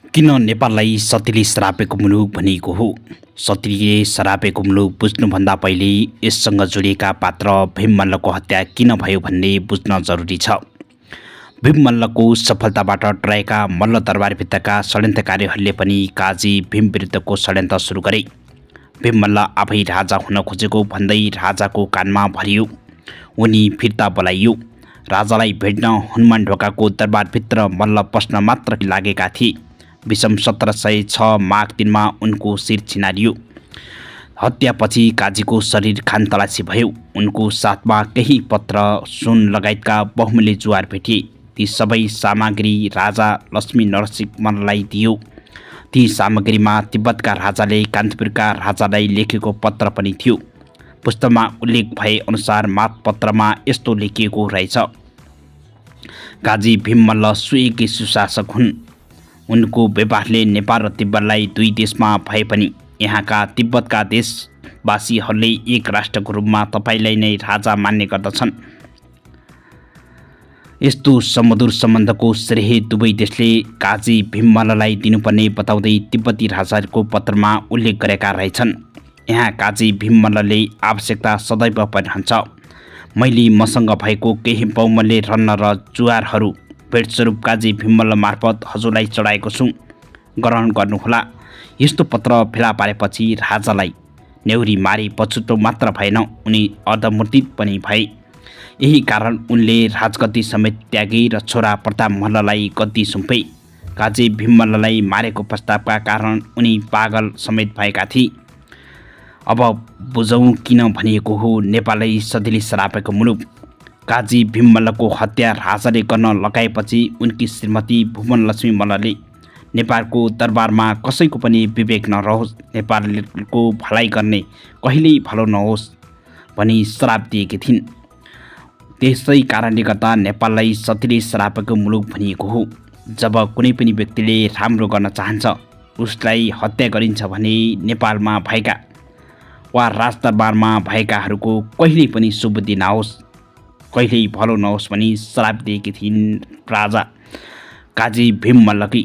किन नेपाललाई सतीले श्रापेको मुलुक भनिएको हो? सतीले श्रापेको मुलुक बुझ्नुभन्दा पहिले यससँग जोडिएका पात्र भीम मल्लको हत्या किन भयो भन्ने बुझ्न जरुरी छ। भीम मल्लको सफलताबाट डराएका मल्ल दरबारभित्रका षड्यन्त्रकारीहरूले पनि काजी भीम विरुद्धको षड्यन्त्र सुरु गरे। भीम मल्ल आफै राजा हुन खोजेको भन्दै राजाको कानमा भरियो। उनी फिर्ता बोलाइयो। राजालाई भेट्न हनुमान ढोकाको दरबारभित्र मल्ल पस्न मात्र लागेका थिए। विषम 1706 माघ 3 मा उनको शिर छिनारियो। हत्यापछि काजीको शरीर खानतलासी भयो। उनको साथमा केही पत्र, सुन लगायतका बहुमूल्य जुवार भेटिए। ती सबै सामग्री राजा लक्ष्मी नरसिंह मल्ललाई दियो। ती सामग्रीमा तिब्बतका राजाले कान्तिपुरका राजालाई लेखेको पत्र पनि थियो। पुस्तकमा उल्लेख भए अनुसार मातपत्रमा यस्तो लेखिएको रहेछ। काजी भीम मल्ल सुयोग्य सुशासक हुन्। उनको व्यवहारले नेपाल र तिब्बतलाई दुई देशमा भए पनि यहाँका तिब्बतका देशवासीहरूले एक राष्ट्रको रूपमा तपाईँलाई नै राजा मान्ने गर्दछन्। यस्तो सुमधुर सम्बन्धको श्रेय दुवै देशले काजी भीम मल्ललाई दिनुपर्ने बताउँदै तिब्बती राजाहरूको पत्रमा उल्लेख गरेका रहेछन्। यहाँ काजी भीम मल्लले आवश्यकता सदैव परिरहन्छ। मैले मसँग भएको केही बहुमूल्य रत्न र जुवारहरू भेटस्वरूप काजी भीम मल्ल मार्फत हजुरलाई चढाएको छु, ग्रहण गर्नुहोला। यस्तो पत्र फेला पारेपछि राजालाई नेउरी मारी पछुतो मात्र भएन, उनी अर्धमूर्तित पनि भए। यही कारण उनले राजगद्दी समेत त्यागे र छोरा प्रताप मल्ललाई गद्दी सुम्पे। काजी भीम मल्ललाई मारेको प्रस्तावका कारण उनी पागल समेत भएका थिए। अब बुझौँ किन भनिएको हो नेपाललाई सतीले श्रापेको मुलुक। काजी भीम मल्लको हत्या राजाले गर्न लगाएपछि उनकी श्रीमती भुवनलक्ष्मी मल्लले नेपालको दरबारमा कसैको पनि विवेक नरहोस्, नेपालको भलाइ गर्ने कहिल्यै भलो नहोस् भनी श्राप दिएकी थिइन्। त्यसै कारणले गर्दा नेपाललाई सतीले श्रापेको मुलुक भनिएको हो। जब कुनै पनि व्यक्तिले राम्रो गर्न चाहन्छ उसलाई हत्या गरिन्छ भने नेपालमा भएका वा राजदरबारमा भएकाहरूको कहिल्यै पनि सुबुद्धि नहोस्, कहिल्यै भलो नहोस् भनी श्राप दिएकी थिइन् राजा काजी भीम मल्लकी।